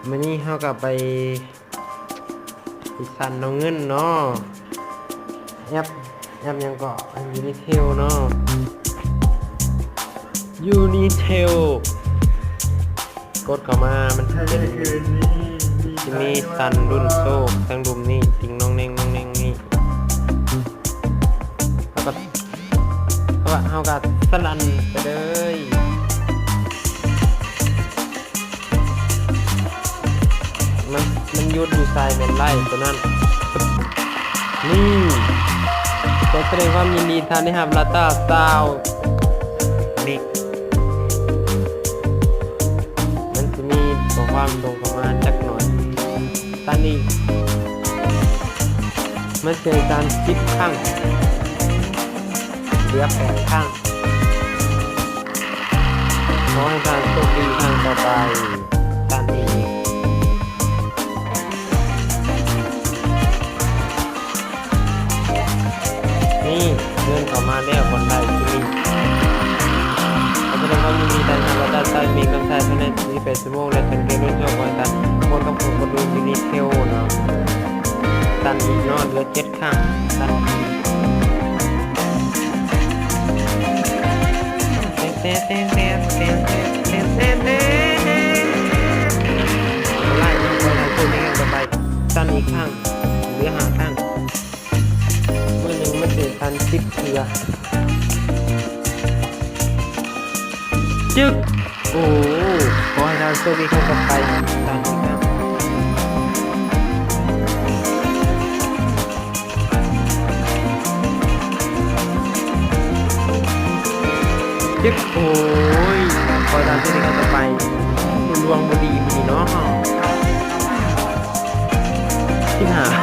ມື້ນີ້ເຮົາກໍໄປ ໄປສັ່ນເອົາເງິນເນາະ ແອັບ ແອັບຫຍັງເກາະ ຢູນິເທວເນາະ ຢູນິເທວ ກົດເຂົ້າມາ ມັນຈະເປັນ ຈະມີສັ່ນລຸ້ນໂຊກ ທັງລຸ່ມນີ້ ຕິງໜອງແໜງໜອງແໜງນີ້ ເຮົາກໍ ເຮົາກໍສະຫຼັ່ນໄປເລີຍ ມັນ ມັນຢຸດຢູ່ໃສແມ່ນໄລ່ຕົວນັ້ນ ນີ້ ຂໍສະແດງຄວາມຍິນດີ ທ່ານໄດ້ຮັບລາຕ້າຊາວເມັກ ມັນຊິມີຂໍ້ຄວາມສົ່ງເຂົ້າມາຈັກໜ່ອຍ ຕອນນີ້ ມັນເຊີນທ່ານສິບຄັ້ງ ເຫຼືອແປດຄັ້ງ ຂໍໃຫ້ທ່ານໂຊກດີຄັ້ງຕໍ່ໄປ ທ່ານອີກ ນີ້ ເງິນເຂົ້າມາແລ້ວ ບ່ອນໄດ້ທີ່ນີ້ ຂໍສະແດງຄວາມຍິນດີ ທ່ານຮັບລາຕ້າຊາວເມັກ ຕ້ອງໃຊ້ພາຍໃນສີ່ສິບແປດຊົ່ວໂມງ ແລະ ເປັນເກມລຸ້ນໂຊກ ຂໍໃຫ້ທ່ານ ຄົນກັບຜູ້ຄົນອື່ນຢູ່ໃນເທວເນາະ ທ່ານອີກເນາະ ເຫຼືອເຈັດ ສັ່ນອີກຄັ້ງ ເຫຼືອຫ້າຄັ້ງ ມື້ໜຶ່ງມັນຊິສັ່ນສິບເທື່ອ ຈຶກ ໂອ້ ຂໍໃຫ້ທ່ານໂຊກດີຄັ້ງຕໍ່ໄປ ສາມສິບຫ້າ ຈຶກ ໂອ້ຍ ຂໍໃຫ້ທ່ານໂຊກດີຄັ້ງຕໍ່ໄປ ດວງບໍ່ດີມື້ນີ້ເນາະ ສິບຫ້າ ຂໍ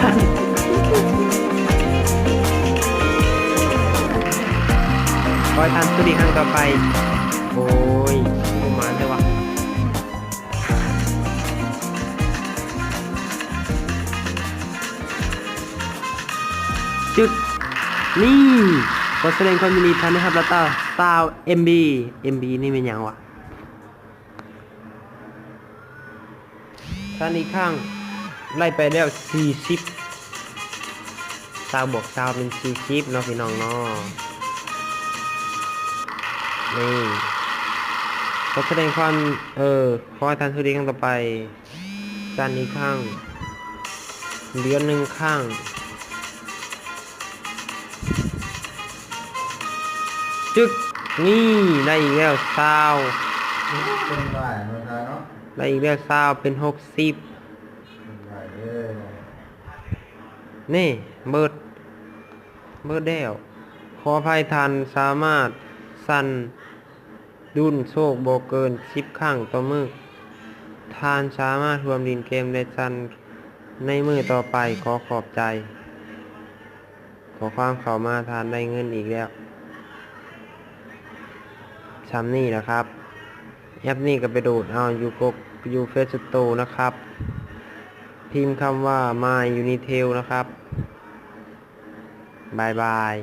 ໃຫ້ທ່ານໂຊກດີຄັ້ງຕໍ່ໄປ ໂອ້ຍ ບໍ່ໝານແທ້ວະ ຈຶກ ນີ້ ຂໍສະແດງຄວາມຍິນດີ ທ່ານໄດ້ຮັບລາຕ້າຊາວເອັມບີ ເອັມບີນີ້ແມ່ນຫຍັງວະ? ທ່ານອີກຄັ້ງ ໄດ້ໄປແລ້ວສີ່ສິບ ຊາວບວກຊາວເປັນສີ່ສິບເນາະ ພີ່ນ້ອງເນາະ ນີ້ ຂໍສະແດງຄວາມ ເອີ ຂໍໃຫ້ທ່ານໂຊກດີຄັ້ງຕໍ່ໄປ ສັ່ນອີກຄັ້ງ ເດືອນໜຶ່ງຄັ້ງ ຈຶກ ນີ້ ໄດ້ອີກແລ້ວຊາວ ເປັນຫຼາຍເນາະ ໄດ້ອີກແລ້ວຊາວ ເປັນຫົກສິບ ເປັນຫຼາຍເດີ ນີ້ ເບິດ ເບິດແລ້ວ ຂໍໃຫ້ທ່ານສາມາດສັ່ນ ລຸ້ນໂຊກບໍ່ເກີນສິບຄັ້ງຕໍ່ມື້ ທ່ານສາມາດຮ່ວມຫຼິ້ນເກມ ແລະ ສັ່ນໃນມື້ຕໍ່ໄປ ຂໍຂອບໃຈ. ຂໍ້ຄວາມເຂົ້າມາ ທ່ານໄດ້ເງິນອີກແລ້ວ ຊ່ຳນີ້ລະຄັບ ແອັບນີ້ກໍໄປໂຫຼດເອົາຢູ່ກົກ ຢູ່ເພລສະໂຕນະຄັບ ພິມຄຳວ່າ ມາຍຢູນິເທວ ນະຄັບ ບາຍບາຍ.